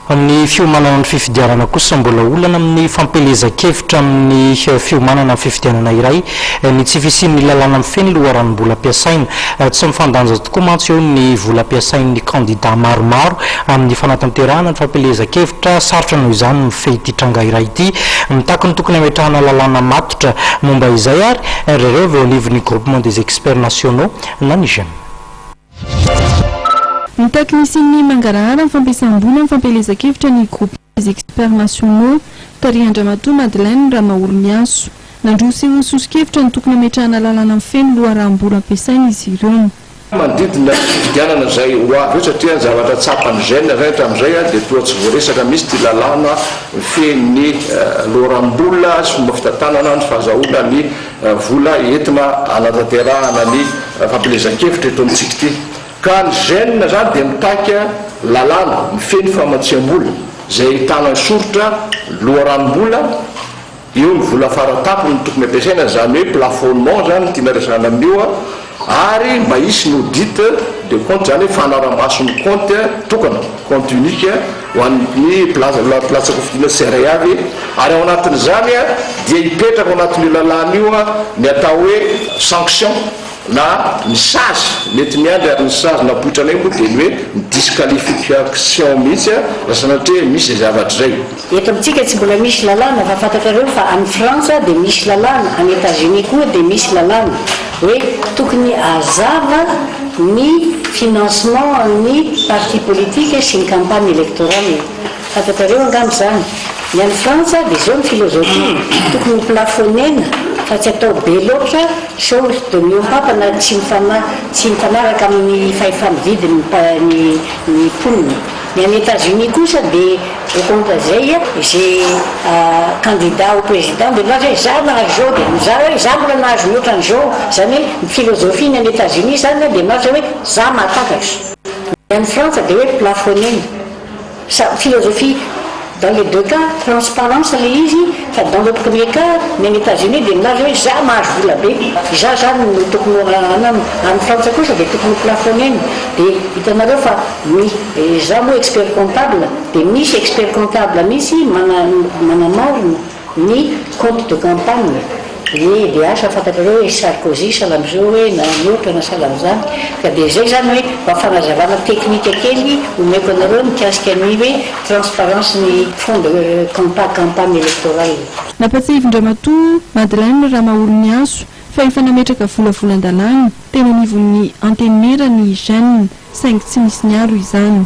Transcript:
Amin'ny fiomanana ny fifidianana kosa, mbola olana amin'ny fampielezan-kevitra amin'ny fiomanana amin'ny fifidianana iray ny tsy fisian'ny lalàna mifehy ny loharanom-bola ampiasaina. Tsy mifandanja tokoa mantsy eo ny vola ampiasain'ny kandidà maromaro amin'ny fanatanterahana ny fampielezan-kevitra. Sarotra noho izany ny mifehy ity tranga iray ity. Mitaky ny tokony hametrahana lalàna matotra momba izay ary ry zareo avy eo anivon'ny Groupement des Experts Nationaux na ny GEN. Mitaky ny hisian'ny mangarahara amin'ny fampiasam-bola amin'ny fampielezan-kevitra ny Groupe des Experts Nationaux, tarihan-dRamatoa Madeleine Ramaholimihaso. Nandroso ireo soso-kevitra ny tokony hametrahana lalàna mifehy ny loharanom-bola ampiasaina izy ireo. Manodidina ny fifidianana izay ho avy eo satria ny zavatra tsapan'ny Gen izany hatramin'izay dia toa tsy voaresaka mihitsy ity lalàna mifehy ny loharanom-bola sy fomba fitantanana ny fahazahoana ny vola entina hanatanterahana ny fampielezan-kevitra eto amintsika ity. Ka ny Gen izany dia mitaky lalàna mifehy ny famatsiam-bola izay ahitana ny soritra loharanom-bola, eo ny vola fara-tampony tokony ampiasaina, izany hoe plafonnement izany no tiana resahana amin'io, ary mba hisy ny audit de compte, izany hoe fanarahamaso ny kaonty tokana, compte unique, ho an'ny mpilatsaka-kofidina tsirairay avy, ary ao anatin'izany dia hipetraka ao anatin'io lalàna io ny atao hoe sanction na ny sazy mety miandry, ary ny sazy napoitranay moa dia ny hoe ny disqualification mihitsy raha sanatria misy izay zavatra izay. Eto amintsika tsy mbola misy lalàna fa fantatrareo fa any Frantsa dia misy lalàna, any Etats-Unis koa dia misy lalàna hoe tokony hazava ny financement an'ny parti politique sy ny campagne électorale. Fantatrareo angamba izany. Ny any Frantsa dia izao ny philosophie-ny, tokony ho plafonner-na fa tsy atao be loatra sao de mihoa-pampana tsy tsy mifanaraka amin'ny fahefa-mividy ny ny mponina. Ny any Etats-Unis kosa dia au contre zay, ze candidat ho président dia milaza hoe za nahazo zao dia mizara hoe za mbola nahazo mihoatra an'izao, zany hoe ny philosophie ny any Etats-Unis zany dia milaza hoe za mahatakatra. Ny any Frantsa dia hoe plafonner-na. Sa philosophie dans les deux cas transparence le izy fa dans le premier cas ny any Etats Unis dia milaza hoe za mahazo vola be za zany no tokony ho anana, any Frantsa kosa dia tokony ho plafonner-na dia hitanareo fa ny za moa expert comptable dia misy expert comptable mihitsy manamarina ny compte de campagne Ie dia asa fantatrareo hoe Sarkozy sahala amin'izao hoe na mihoatra na sahala amin'izany ka dia izay izany hoe mba fanazavana teknika kely omeko anareo mikasika ny hoe transparence ny fonds de campagne électorale. Nampatsiahivin-dRamatoa Madeleine Ramaholimihaso fa efa nametraka volavolan-dalàna teny anivon'ny Antenimiera ny Gen saingy tsy nisy niaro izany.